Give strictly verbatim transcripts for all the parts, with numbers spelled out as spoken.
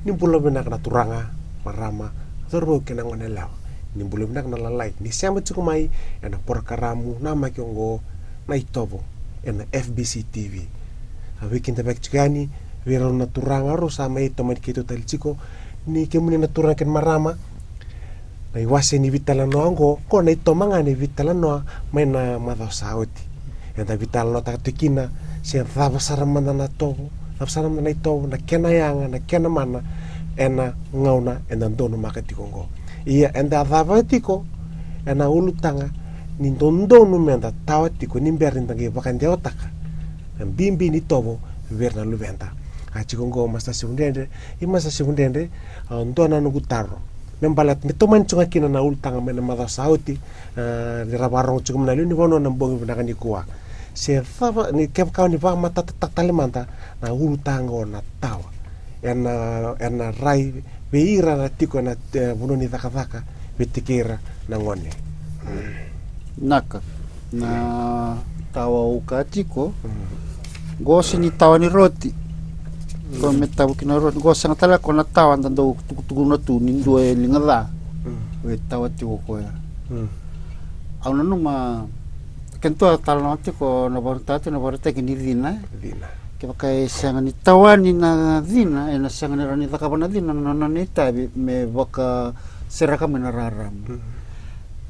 Ni bula vinaka na turaga, marama, cauravou kei na gone yalewa. Ni bula vinaka na lalai ni sema tiko mai ena porokaramu namaki oqo, Na iTovo, ena F B C T V. Sa veikidavaki tiko yani vei rau na turaga rau sa mai tomani keitou tale tiko. Ni kemuni na turaga kei na marama, na iwase ni veitalanoa oqo, ko na itoma ga ni veitalanoa mai na macawa sa oti. Eda veitalanoataka tiko kina se cava sara mada na tovo, cava sara mada na itovo, na kena yaga, na kena mana, ena gauna eda donumaka tiko oqo. Ia eda cava tiko ena ulutaga ni dodonu meda tawa tiko ni bera ni da qai vakadewataka na bibi ni tovo vei ira na luveda. A tiko oqo Masta Sevudredre. I Masta Sevudredre, a, dua na noqu taro. Me baleta me tomani tiko ga kina na ulutaga mai na macawa sa oti, a, ni ra vakarorogo tiko mai na lewe ni vanua na bogi vinaka nikua. Se cava, ni kevaka ni vakamatatataka tale mada na ulutaga o na tawa ena, ena rai vei ira na tiko ena, e, vanua ni cakacaka, vei tiko ira na gone. Naka. Na tawa au kaya tiko, qo sega ni tawa ni roti. Ko me tavu kina roti, qo sega tale ko na tawa da dau tukutukuna tu ni dua e liga ca. E tawa tiko koya. Au nanuma, kena tou a talanoa tiko na vakaraitaki, na vakaraitaki ni cina. Cina. Kevaka e sega ni tawani na cina, ena sega ni rawa ni cakava na cina na nona itavi me vakasereka mai na rarama.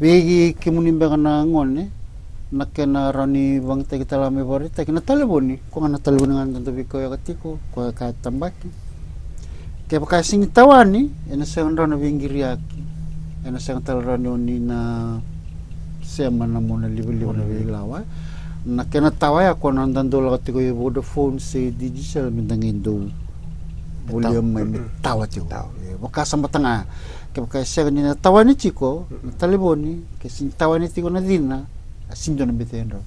Vei kemuni beka na gone, na kena rawa ni vakayagataki tale ga me vakaraitaki na talevoni, ko ga na talevoni ga da dau veikauyaka tiko, ko e ka tabaki. Kevaka e sega ni tawani, ena sega ni rawa na veiqiriyaki, ena sega tale rawa ni o ni na sema na mona livaliva na veilawa. Na kena tawa ya ko na da dau lako tiko i Vodafone se Digicel me da qai dau volia mai me tawa tiko. E vakasamataka ga, kevaka e sega ni na tawani tiko na talevoni, ke sega ni tawani tiko na cina, a sega ni dua na bete e dro.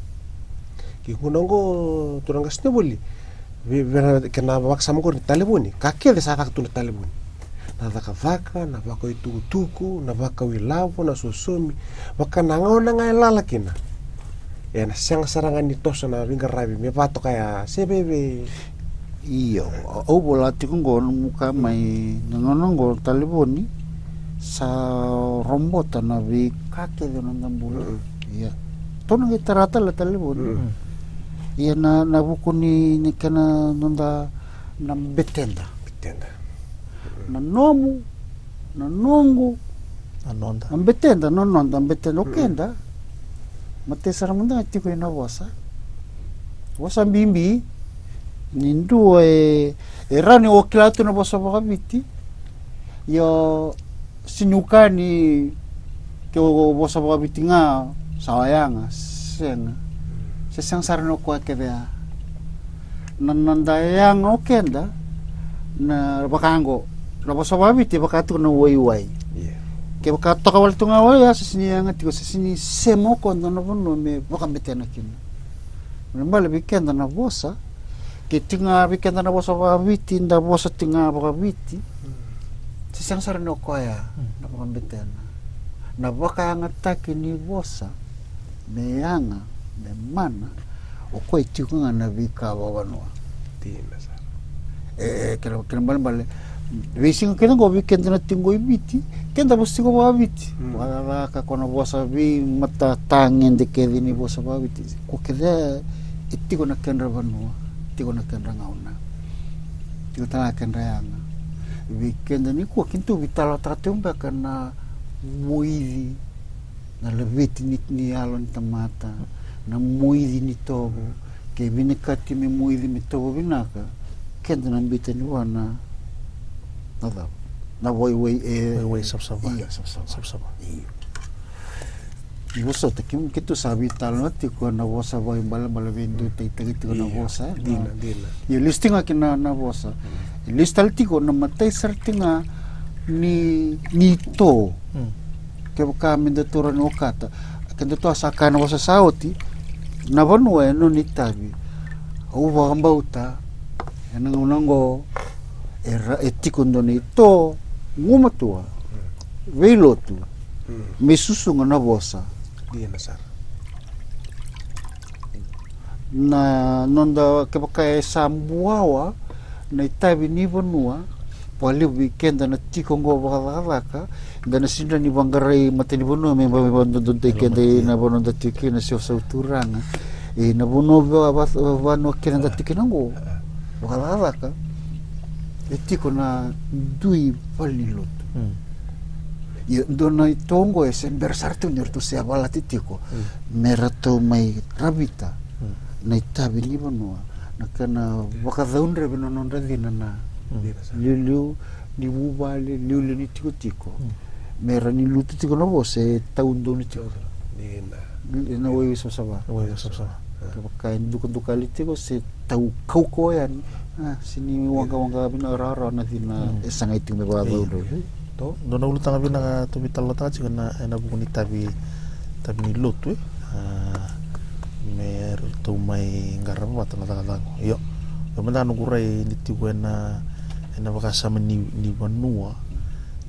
Ki guna oqo turaga Sinevoli, vei, vei na kena vakasama oqori na talevoni, ka kece sa caka tu na talevoni. Na cakacaka, na vakaitukutuku, na vakailavo, na sosomi, vaka na gauna ga e lala kina. Ena sega sara ga ni toso na veiqaravi me vatoka ya se veve. Io, au vola tiko oqo na muka mai na gauna oqo talevoni sa robota na veika kece na noda bula. Ia. Tou na qai tara tale talevoni. Ia na, na vuku ni, ni kena noda na beteda. Beteda. Na nomu, na noqu, na noda. Na beteda, na noda, beteda o keda. Matai sara mada ga tiko ina vosa. Vosa bibi, ni dua e, e rawa ni o kila tu na vosa vakaviti. Io, sega ni o kaya ni ke o vosa vakaviti ga sa o yaga, sega. Se sega sara ni o koya kece ya. Na, na noda yaga o keda, na vaka oqo, na vosa vakaviti vaka tiko na waiwai. Kevaka toka wale tu ga o ya, se sega ni yaga tiko, se sega ni sema o koya dua na vanua me vakabetena kina. Balebale vei keda na vosa, ke tiko ga vei keda na vosa vakaviti, da vosa tiko ga vakaviti. Se sega sara ni o koya na vakabetena. Na vakayagataki ni vosa me yaga, me mana, o koya e tiko ga na veika vakavanua. Dina sara. E, kena, kena balebale, veisiga kece oqo vei keda na tiko i Viti, keda vosa tiko vakaviti. Vakacakacaka ko na vosa veimatatagede kece ni vosa vakaviti. Ko kece e tiko na kedra vanua, tiko na kedra gauna, tiko tale ga kedra yaga. Vei keda nikua, keitou veitalanoataka tiko beka na moici, na laveti ni, ni yalo ni tamata, na moici ni tovo, ke vinakati me moici me tovo vinaka, keda na biuta ni vua na, na cava? Na waiwai e, waiwai savasava. Io, savasava. Savasava. Io. Ni vosota, keitou sa veitalanoa tiko na vosa vakaibalebale, veidutaitaki tiko na vosa, e? Dina, dina. Io, lesu tiko ga kina na vosa. Lesu tale tiko na matai sara tiko ga ni, ni to. Kevaka me datou rawa ni okata, kedatou a sa kaya na vosa sa oti, na vanua e nona itavi. Au vakabauta ena gauna oqo e ra, e tiko dua na ito gumatua veilotu me susuga na vosa. Dina sara. Na noda, kevaka e sa buawa na itavi ni vanua, Vakalevu vei keda na tiko oqo vakacakacaka, da na sega ni vaqarai matanivanua me vakadodonutaki keda ena vanua da tiko kina se o sa turaga. Ena vanua va- va- vanua keda da tiko kina oqo vakacakacaka, e tiko na dui valenilotu. Ia dua na ito oqo e se bera sara tu ni ratou se yavalati tiko me ratou mai ravita na itavi ni vanua, na kena vakacaudrevi na nodra cina na liuliu ni vuvale, liuliu ni tikotiko. Me ra ni lutu tiko na vosa e tau donu tiko. Ena waiwai savasava. Waiwai savasava. Kevaka e dukadukali tiko se tau kaukauwa yani, a, se ni waqawaqa vinaka rawarawa na cina e sagai tiko me vakacaudrevi. Dua na ulutaga vinaka tou veitalanoataka tiko ena vuku ni tavi, tavi ni lotu, e. A, me ratou mai qarava vata na cakacaka. Io, io mada ga noqu rai ni tiko ena, ena vakasama ni, ni vanua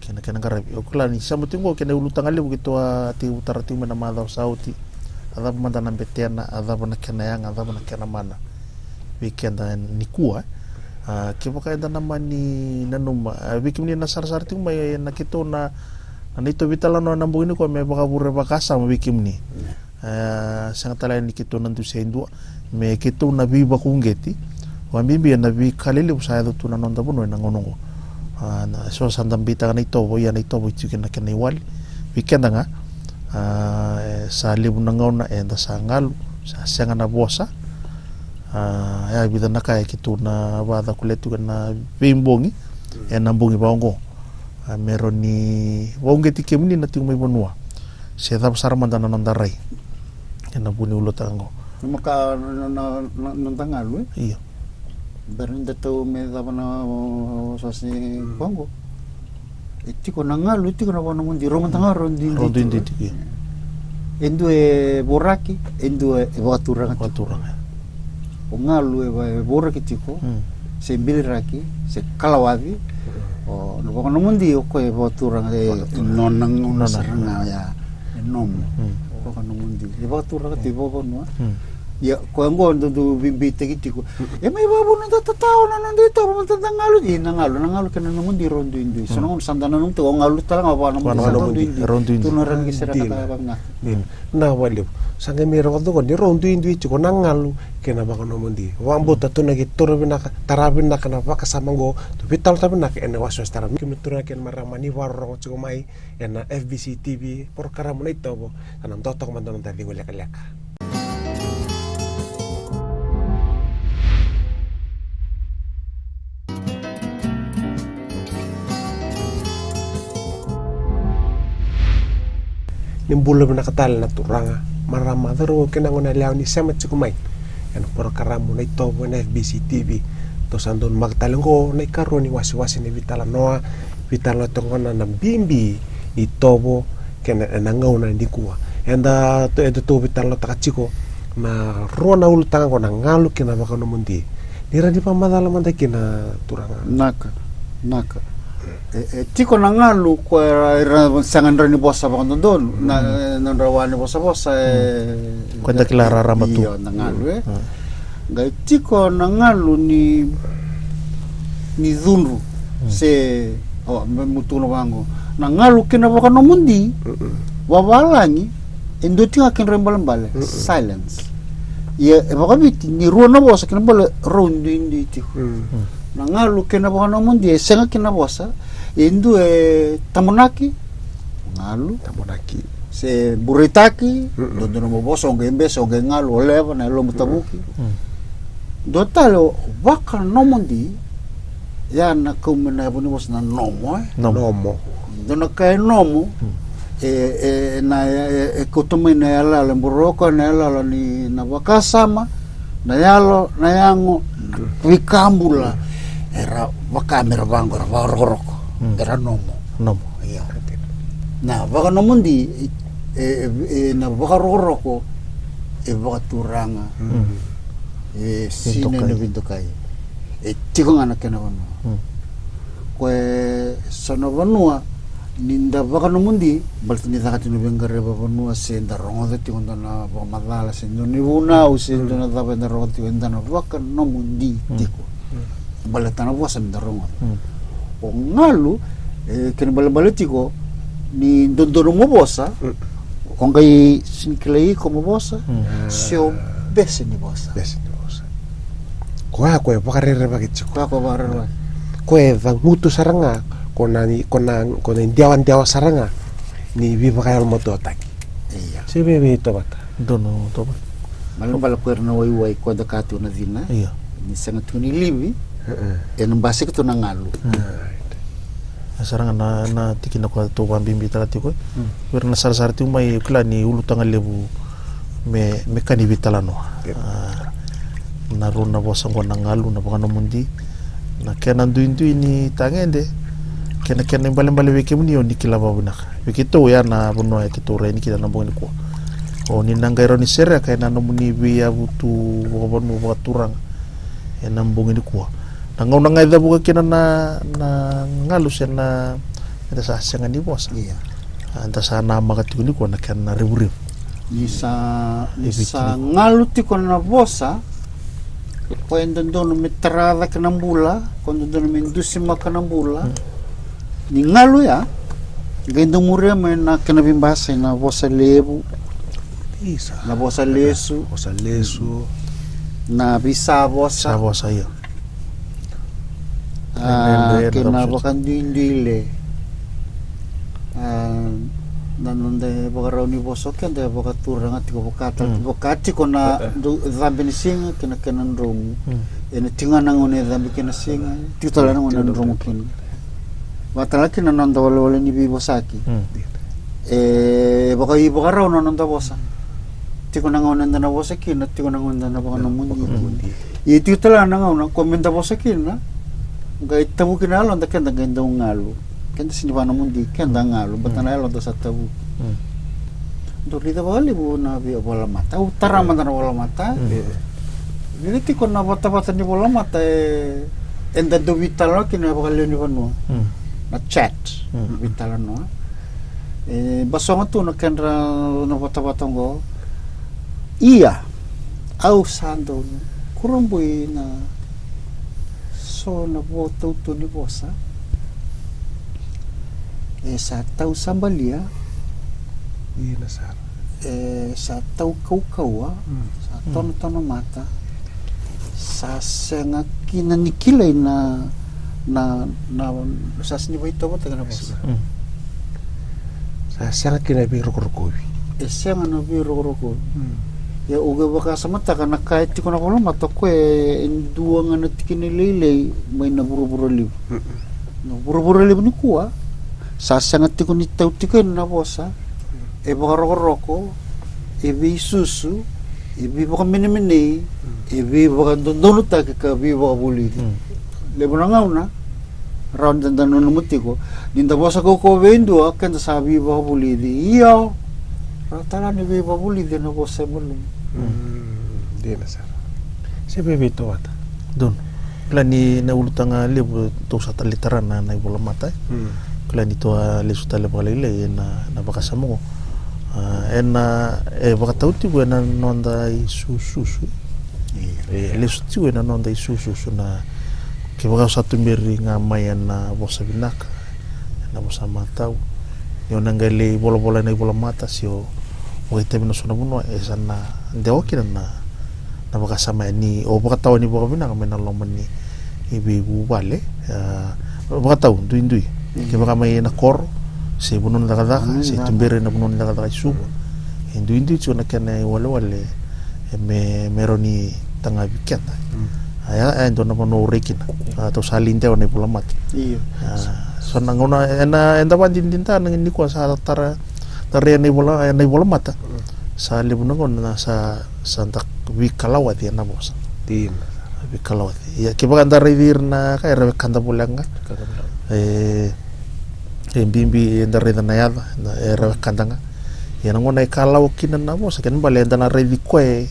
kei na kena qaravi. Au kila ni sema tiko oqo kei na ulutaga levu keitou a tekivu tara tiko mai na macawa sa oti. A cava mada na betena, a cava na kena yaga, a cava na kena mana vei keda nikua, e. A, kevaka eda na mani nanuma, a, vei kemuni na sarasara tiko mai ena keitou na, na neitou veitalanoa ena bogi nikua me vakavure vakasama vei kemuni. E, sega tale ni keitou na dusia e dua, me keitou na veivakauqeti vakabibi ena veika lelevu sa yaco tu na noda vanua ena gauna oqo. A, na, so sa da beitaka na itovo, ia na itovo e tiko kina na kena iwali. Vei keda ga, a, e sa levu na gauna eda sa galu, sa sega na vosa. A, e a vica na ka e keitou na vakacakulea tiko ena veibogi ena bogi vakaoqo. A, me rawa ni vakauqeti kemuni na tiko mai vanua se cava sara mada na noda rai ena vuku ni ulutaga oqo. Na maka na, na, na, na noda galu, e? Io. Bera ni da tau me cava na, o, o, sasi vaqo. E tiko na galu, e tiko na vakanomodi, rau mada ga rau duidui tiko, io. E dua e voraki, e dua e vakaturaga tiko. Vakaturaga. O galu e va-, e voraki tiko, se biliraki, se kalawaci. O na vakanomodi o koya e vakaturaga, e nona gauna sara ga oya. E nomu. Vakanomodi. E vakaturaga tiko, e vakavanua. Ia, koya oqo dau, dau veibeitaki tiko. E mai vakavanua da tatao na noda itovo, mada da galu. Ia na galu, na galu kei na nomodi rau duidui. So na gauna sa da nanuma tiko o galu tale ga o vakanomodi, sa rau duidui. Rau duidui. Tu na rangi sara ka vakavinaka. Dina. Na vakalevu. Sa qai mai rau vakadua ni rau duidui tiko na galu kei na vakanomodi. Vakabauta tou na qai taura vinaka, tara vinaka na vakasama oqo, tou veitalanoataka vinaka ena wasewase tarava. Kemuni turaga kei na marama ni vakarorogo tiko mai ena F B C T V, porokaramu Na iTovo, sa na dua toka mada na noda cegu lekaleka. Ni bula vinaka tale na turaga, marama, cauravou kei na goneyalewa ni sema tiko mai ena porokaramu Na iTovo ena F B C T V. Tou sa donumaka tale oqo na ikarua ni wasewase ni veitalanoa, veitalanoa toka oqo na bibi ni tovo kei na, na gauna nikua. Eda tou, eda tou veitalanoataka tiko na rua na ulutaga oqo, na galu kei na vakanomodi. Ni rawa ni vakamacala mada kina, turaga? Naka, naka. E, e tiko na galu ko era, era sega ni rawa ni vosa vakadodonu, na, e, na nodra wa ni vosavosa, e, ko eda kila raraba tu. Io, na galu, e. Qai tiko na galu ni, ni cudru, se, o, me, meu tukuna vaqo. Na galu kei na vakanomodi, vavalagi, e dua tiko ga kena ibalebale, silence. Ia, e vakaviti, ni rua na vosa kei na bale, rau duidui tiko. Na galu kei na vakanomodi, e sega kina vosa, e dua e tabonaki, galu. Tabonaki. Se bureitaki, dodonu mo vosa, o qai bese, o qai galu, o leva, na yalomu tavuki. Dua tale o vakanomodi, ya na kau mai na yavu ni vosa na nomo, e? Nomo. Dua na ka e nomo, e, e, na, e, e kauta mai na iyaloyalo, e boroka na iyaloyalo ni na vakasama, na yalo, na yago, na veika bula. Era vaka me ra vaqo, era vakarokoroko. Era nomo. Nomo. Ia. Na vakanomodi, e, e, e, na vakarokoroko, e vakaturaga. E sina na veidokai. E tiko ga na kena vanua. Ko e so na vanua, ni da vakanomodi, baleta ni caka tiko na veiqaravi vakavanua, se da rogoca tiko dua na vakamacala, se dua na ivunau, se dua na cava eda rogoca tiko, eda na vakanomodi tiko. Baleta na vosa me da rogoca. O galu, e, kena balebale tiko ni dodonu mo vosa, mm, o qai sega ni kilai iko mo vosa, mm, se o bese ni vosa. Bese ni vosa. Koya ko e vakarerevaki tiko. Koya ko e vakarerevaki. Ko e cavutu sara ga, ko na, ko na, ko na idewadewa sara ga ni veivakayalomatua taki. Ia. Se vei, vei Tovata. Donu Tovata. Balebale ko ira na waiwai ko da ka tu na cina. Ia. Ni sega tu ni livi. E, e. Ena basika tu na galu. Mm. E sara ga na, na tikina ko tou vabibitaka tiko. Mm. Vei ira na sarasara tiko mai, kila ni ulutaga levu me, me ka ni veitalanoa. Ia. A, na rua na vosa qo na galu, na vakanomodi. Na kena duidui ni tagede. Kena, kena ibalebale vei kemuni o ni kila vakavinaka. Vei keitou ya na vanua e keitou rai ni kina na bogi nikua. O ni na qai rawa ni sereka ena nomuni veiyavutu vakavanua vakaturaga ena bogi nikua. Na gauna ga e cavuka kina na, na galu se na, eda sa sega ni vosa. Ia. A, eda sa namaka tiko nikua na kena revurevu. Ni sa, ni sa galu tiko na vosa, ko e dodonu me tara cake na bula, ko e dodonu me dusimaka na bula. Mm. Ni galu ya, qai dau muria mai na kena veibasai na vosa levu, isa, na vosa lesu, vosa lesu, na veisavosa. Sa vosa, ia. A, dredre, kei na vakaduiduile. A, na noda ivakarau ni vosa o keda e vakaturaga tiko, vaka tale, mm, vaka tiko na, e, e, dau cabe ni siga kei na kena dromu. Mm. Ena tiko ga na gauna e cabe kina siga, tiko tale na gauna e dromu kina. Vaka tale kina na noda walewale ni veivosaki. Mm. E vakaivakarau na noda vosa. Tiko na gauna eda na vosa kina, tiko na gauna eda na vakanomodi. Vakanomodi. Ia tiko tale na gauna ko meda vosa kina, qai tavuki na yaloda, keda qai dau galu. Keda sega ni vakanomodi, keda galu, baleta na yaloda sa tavuki. Mm. Dau raica vakalevu na veivolamata. Au tara mada na volamata. Mm. Raica tiko na vatavata ni volamata, e, eda dau veitalanoa kina vakalewe ni vanua. Mm. Na chat, mm, veitalanoa. E basoga tu na kedra na vatavata oqo. Ia, au sa dau kurabui na so na vo tautu ni vosa. E sa tau sabalia. Ina sara. E sa tau kaukauwa. Mm. Sa, mm, tonotono mata. Sa sega kina ni kilai na, na, na, sa sega ni vakaitautaki na vosa. Mm. Sa sega kina veirokorokovi. E sega na veirokorokovi. Mm. Ia au qai vakasamataka na ka e tiko na volamata o koya e dua ga na tikina lailai mai na vuravura levu. Mm. Na vuravura levu nikua sa sega tiko ni tau tiko ina na vosa. E vakarokoroko, e veisusu, e veivakamenemenei, e veivakadodonutaki ka veivakavulici. Mm. Levu na gauna rawa ni da nanuma tiko ni da vosa kaukauwa vei dua, keda sa veivakavulici. Io, rawa tale ni veivakavulici ena vosa e malumu. Mm. Dina sara. Se vei, vei Tovata. Donu. Kila ni na ulutaga levu tou sa taleitara na, na ivolamata, e. Mm. Kila ni tou a lesu tale vakalailai ena, na vakasama oqo. A, ena, e vakatau tiko ena noda isususu. Ia. E lesu tiko ena noda isususu na, kevaka o sa tuberi ga mai ena vosa vinaka, ena vosa matau. Ni o na qai lai volavola ena ivolamata se o vakaitavi ena so na vanua, e sa na dewa kina na, na vakasama ya ni o vakatawa ni vakavinaka mai na loma ni veivuvale. A, vakatau duidui. Mm. Kevaka mai na koro, se vanua ni cakacaka, mm, se tuberi ena vanua ni cakacaka i Suva. E duidui tiko na kena iwalewale, e me, me rawa ni tagavi keda. Mm. A, ya, ya e dua na vanua au rai kina. A, tou sa lai dewa na ivolamata. Io. A, so na gauna, ena, eda vakadinadinataka nikua sa tara, tara ena ivola, ena ivolamata. Mm. Sa levu na gauna sa, sa da veikalawaci ena vosa. Dina. Veikalawaci. Ia, kevaka da raici ira na ka era wekada voleka ga. Wekada voleka. E, e bibi eda raica na yaca, na, era wekada ga. Ia na gauna e kalawa kina na vosa, kena ibalebale eda na raici koya e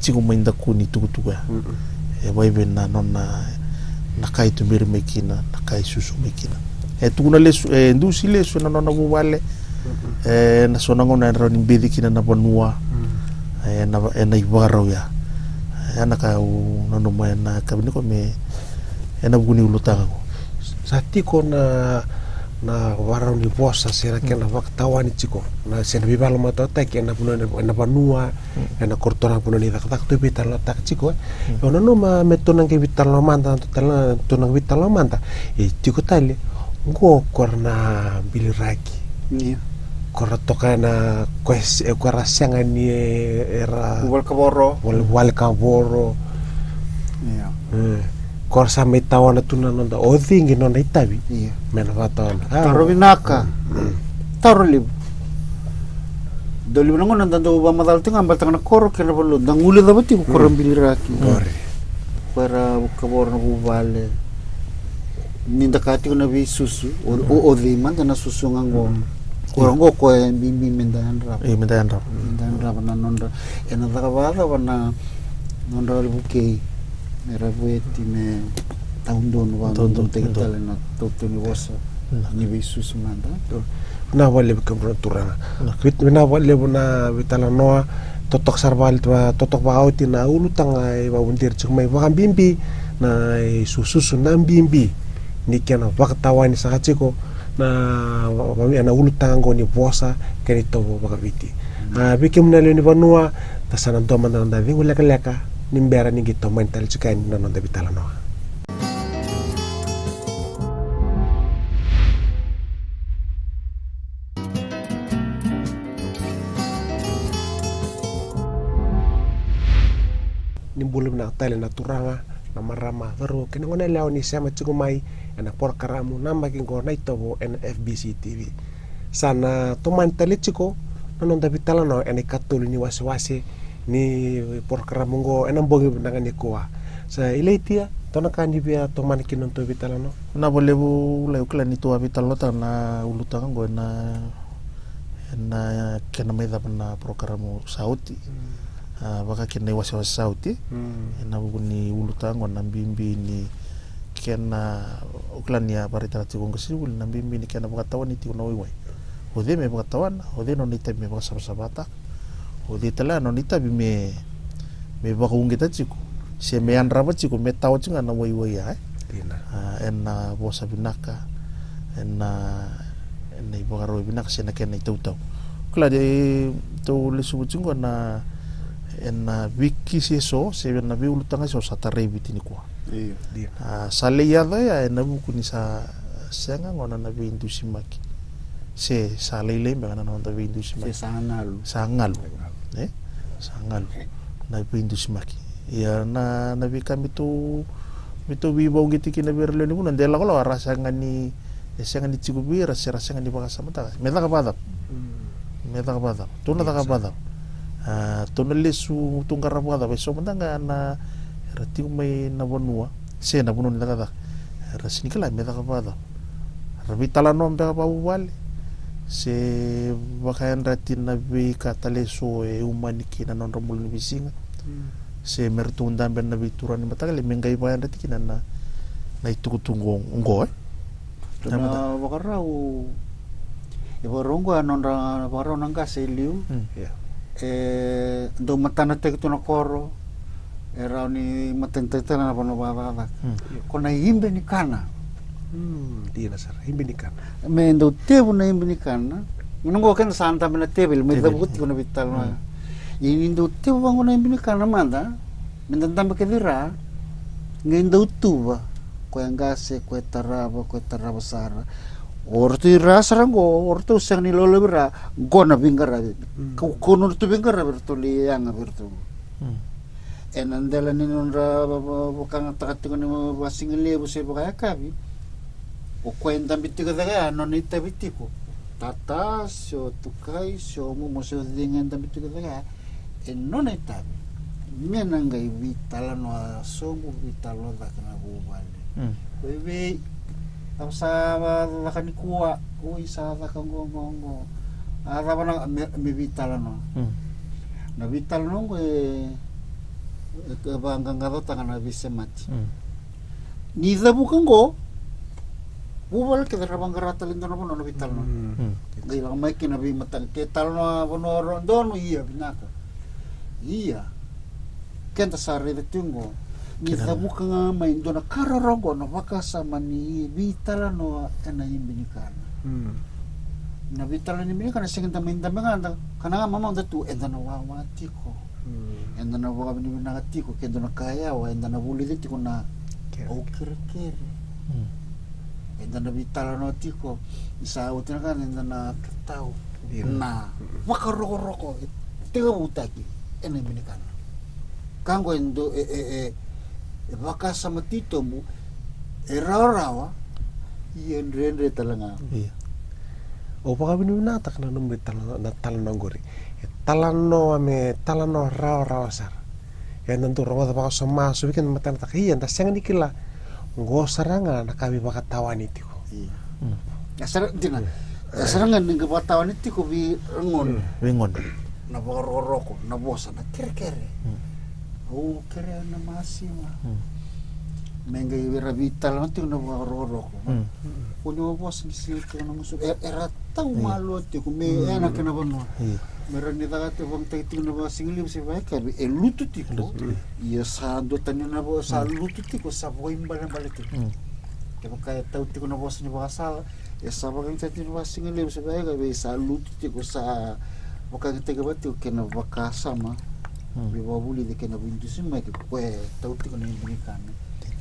tiko mai daku ni tukutuku ya. Mm-mm. E vakaevei na nona, na ka e tuberi mai kina, na ka e susu mai kina. E tukuna lesu, e dusi lesu ena nona vuvale. Mm-mm. E na so na gauna e rawa ni beci kina na vanua. Mm. E na, ena ivakarau ya. E na ka au nanuma ena yakavi nikua me, ena vuku ni ulutaga qo. Sa tiko na, na varau ni vosa se na kena vakatawani tiko na, se na veivakalomatuataki ena vanua, ena vanua, ena korotora, vanua ni cakacaka tou veitalanoataka tiko, e. Au nanuma me tou na qai veitalanoa mada, tou na qai veitalanoa mada. E tiko tale qo ko ira na biliraki. Io. Ko ira toka ena, ko e se-, ko ira sega ni, e, era vuvale kavoro. Vuvale, vuvale kavoro. Io. E. Ko ira sa mai tawana tu na noda, o cei qo na nona itavi. Io. Me na vakatawana. A, taro vinaka. Mm. Taro levu. Dau levu na gauna da dau vakamacala tiko ga baleta ga na koro kei na vanua da guilecava tiko, ko ira biliraki. Qori. Ko ira kavoro na vuvale. Ni da kaya tiko na veisusu, o, o, o cei mada na susu ga qo. Mm. Ko ira qo ko e bibi me da yadrava. Io, me da yadrava. Me da yadrava na nodra, ena caka vakacava na nodra vukei me ra vueti me taudonu, taudonu, vakadodonutaki tale na tautau ni vosa ni veisusu mada. Vinaka vakalevu kemudrau na turaga. Vinaka. Vit-, vinaka vakalevu na veitalanoa. Totoka sara vale, totoka vakaoti na ulutaga e vakavuderi tiko mai, vakabibi na isususu na bibi ni kena vakatawani saka tiko na, va-, va-, na ulutaga qo ni vosa kei na itovo vakaviti. A, vei kemuni na lewe ni vanua, da sa na dua mada na noda cegu lekaleka ni bera ni qai tomani tale tiko yani na noda veitalanoa. Ni bula vinaka tale na turaga, na marama, cauravou kei na goneyalewa ni sema tiko mai ena porokaramu namaki qo Na iTovo ena F B C T V. Sa na tomani tale tiko na noda veitalanoa ena ikatolu ni wasewase ni porokaramu qo ena bogi vinaka nikua. Sa ilaitia, tou na ka ni via tomana kina na noda veitalanoa. Vinaka vakalevu, Lai, au kila ni tou a veitalanoataka na ulutaga qo ena, ena kena mai cava na porokaramu sa oti. Mm. A, vaka kina na iwasewase sa oti. Mm. Ena vuku ni ulutaga qo na bibi ni kena, au kila ni a vakaraitaka tiko o qasenivuli na bibi ni kena vakatawani tiko na waiwai. O cei me vakatawana, o cei na nona itavi me vakasavasavataka, o cei tale ga na nona itavi me, me vakauqeta tiko se me yadrava tiko, me tawa tiko ga na waiwai ya, e? Dina. A, ena vosa vinaka, ena, ena ivakarau vinaka se na kena itautau. Kila de tou lesuva tiko qo na, ena veikisi eso se na veiulutaga eso sa tarai Viti nikua. Io. Dina. A, sa lai yaco ya ena vuku ni sa sega gona na veidusimaki. Se sa lailai beka na noda veidusimaki. Se sa galu. Sa galu. Sa galu. E? Sa galu. Na veidusimaki. Ia na, na veika me tou, me tou veivauqeti kina vei ira lewe ni vanua, de lakolako era sega ni, e sega ni tiko vei ira se ra sega ni vakasamataka. Me caka vakacava. Mm. Me caka vakacava. Tou na caka vakacava. A, tou na lesu, tou qarava vakacava. E so mada ga na, era tiko mai na vanua se na vanua ni cakacaka. Era sega ni kila me caka vakacava. Ra veitalanoa beka vakavuvale se vakayadrati na veika tale eso e umani kina na nodra bula ni veisiga. Mm. Se me ratou dabe na veituraga ni mataqali me qai vakayadrati kina na, na itukutuku oqo, e? Tou na vakarau, e vakarau oqo a nodra vakarau na qase e liu. Mm. Ia. E dau matanataki tu na koro, e rawa ni matanataki tale na vanua vakacakacaka. Mm. Ko na ibe ni kana. Mm, dina sara, ibe ni kana. Me dau tevu na ibe ni kana. Ena oqo keda sa dabe na teveli, me cavuka tiko na veitalanoa. Mm. Ia ni dau tevu vaqo na ibe ni kana mada, me da dabe kece i ra, qai dau tuva. Ko e qase, ko e tarava, ko e tarava sara. O ratou i ra sara oqo, o ratou sega ni lolovi ra, oqo na veiqaravi. Mm. Kau, kau nodratou veiqaravi, ratou lai yaga vei ratou. Mm. Ena dela ni nodra va-, va-, vakayagataka tiko ni vakasigalevu se vakayakavi. O koya e dabe tiko cake ya, nona itavi tiko. Tata, se o tukai, se o momo, se o ciga e dabe tiko cake ya. E nona itavi me na qai veitalanoa sobu, veitalanoa cake na vuvale. Mm. Ko e vei, a sa caka nikua, oi sa caka qo, qo, qo. A cava na, me, me veitalanoa. Mm. Na veitalanoa qo e, e vaqaqacotaka na veisemati. Mm. Ni cavuka qo, vuvale kece ra vaqara tale dua na vanua na veitalanoa. Mm. Mm. Qai lako mai kina veimataqali, ke talanoa vanua ro donu, ia vinaka. Ia, keda sa raica tiko qo, Ni cavuka ga mai dua na ka rorogo na vakasama ni veitalanoa ena ibe ni kana. Na veitalanoa ni ibe ni kana sega da mai dabe ga da kana ga mama da tu eda na wawa tiko. Eda na vakavinavinaka tiko ke dua na ka yawa eda na vulica tiko na au kerekere. Eda na veitalanoa tiko ni sa oti na kana eda na tatau na vakarokoroko e tekivutaki ena ibe ni kana. Ka oqo e do e, e, e, e vakasama titobu e rawarawa ia dredre tale ga. Ia. Au vakavinavinakataka na nomu tala na tala na oqori. E talanoa me talanoa rawarawa sara. Ia na dau rogoca vakasoma so vei keda matanataka ia da sega ni kila. Oqo sara ga na ka veivakatawani tiko. Ia. E sara dina. E sara ga ni qai vakatawani tiko vei gone. Vei gone. Na vakarokoroko, na vosa, na kerekere. Au kerea na masima. Me qai vei ra veitalanoa tiko na vakarokoroko. Ko ni vosa ni sega tiko na gusu. E, era tau malua tiko me ena kena vanua. Me ra ni caka tiko vakayagataki tiko na vakasigalevu se vakayakavi e lutu tiko. Ia sa dua tani na vosa sa lutu tiko sa vakaibalebale tiko. Kevaka e tau tiko na vosa ni vakasala e sa vakayagataki tiko na vakasigalevu se vakayakavi e sa lutu tiko sa vakayagataki vata tiko kei na vakasama. Veivakavulici kei na veidusimaki ko e tau tiko na ibe ni kana.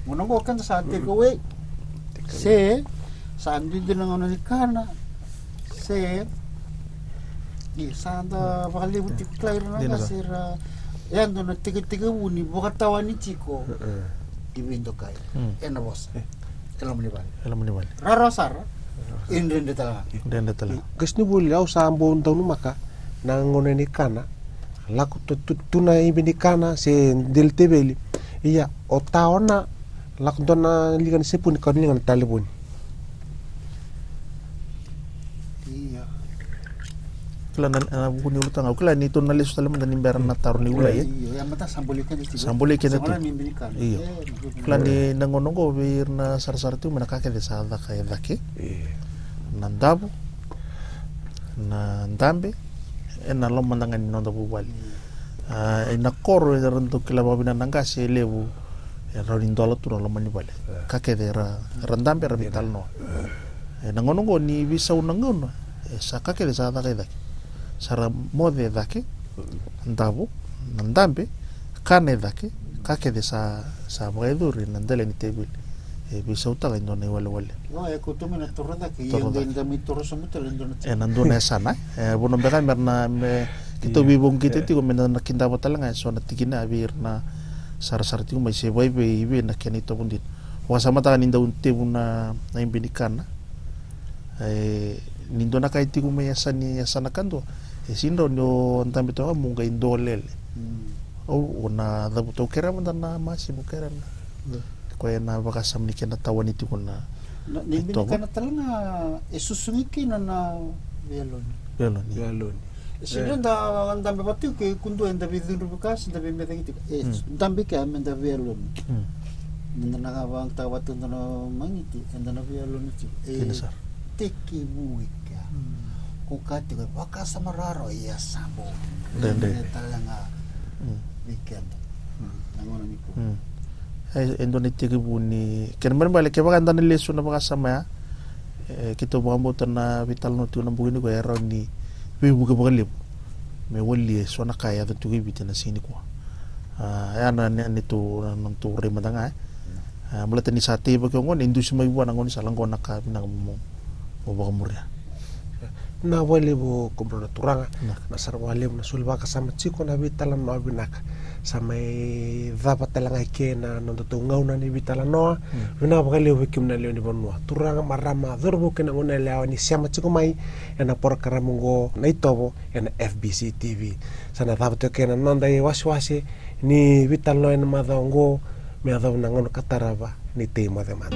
Gona oqo keda sa take away se sa duidui na gauna ni kana se ni sa da vakalevu tiko kila ira na gasi ra e dua na tekitekivu ni vakatawani tiko. I veidokai ena vosa e loma ni vale. E loma ni vale. Rarawa sara. E dredre tale ga. Dredre tale ga. Qasenivuli au sa bau daunumaka na gauna ni kana. Lako tu, tu, tu na ibe ni kana se deli teveli. Ia o taona lako dua na liga ni sepuni ka liga na talevoni. Ia. Kila na, na vuku ni ulutaga au kila ni tou na lesu tale mada ni bera na taro ni ula ia. Ia, ia mada sa bolei keda tiko. Sa bolei keda tiko. Io. Kila ni na gauna oqo vei ira na sarasara tiko mai na ka kece sa caka e cake. Na davo, na dabe ena loma mada ga ni noda vuvale. A, ena koro era dau kila vakavinaka na qase e levu e rawa ni dola tu na loma ni vale. Ka kece era, era dabe era veitalanoa. Ena gauna oqo ni veisau na gauna e sa ka kece sa caka e cake. Sa ra moce e cake, davo, na dabe, kana e cake, ka kece sa, sa vakayacori na dela ni teveli. E veisautaka e dua na iwalewale. Io, e kauta mai na toro cake, ia da mai toro sobu tale e dua na tiki. E na dua na yasana e vanua beka me ra na me keitou veivauqeti tiko me da na kidava tale ga e so na tikina vei ira na sarasara tiko mai se vaivei i vei na kena itovo dina. Vakasamataka ni dau tevu na ibe ni kana. E ni dua na ka e tiko mai yasani yasana kadua e sini rawa ni o dabe toka mo qai dolele. Au o na cavuta au kerea mada na masimu kerea na. Koya na vakasama ni kena tawani tiko na. Na ibe ni kana tale ga e susugi kina na veialoni. Veialoni. E sini da dabe vata tiko ke kudua eda veicudruvi ka se da veimecaki tiko e dabe kea me da veialoni. Me da na vakayagataka vata eda na magiti eda na veialoni tiko e tekivu i kea. Ko ka tiko e vakasama rarawa ia sa bau dredre tale ga vei keda na gauna nikua. E dua na itekivu ni kena ibalebale kevaka eda na lesu na vakasama ya. E keitou vakabauta na veitalanoa tiko na bogi nikua e rawa ni veivuke vakalevu me walia e so na ka e yaco tiko i Viti na siga nikua. A ya na neitou na nodatou rai mada ga e baleta ni sa teivaki oqo na idusi mai vua na gauna ni sa laqona ka vinaka mo vakamuria. Na vakalevu ko bro na turaga na sara vakalevu na soli vakasama tiko na veitalanoa vinaka. Sa mai cava tale ga i ke na nodatou gauna ni veitalanoa. Vinaka vakalevu vei kemuni na lewe ni vanua turaga marama cauravou kei na gone yalewa ni sema tiko mai ena porokaramu oqo na itovo ena F B C T V. Sa na cava tiko kei na noda iwasewase ni veitalanoa ena macawa oqo me yacova na gauna ka tarava ni tei moce mada.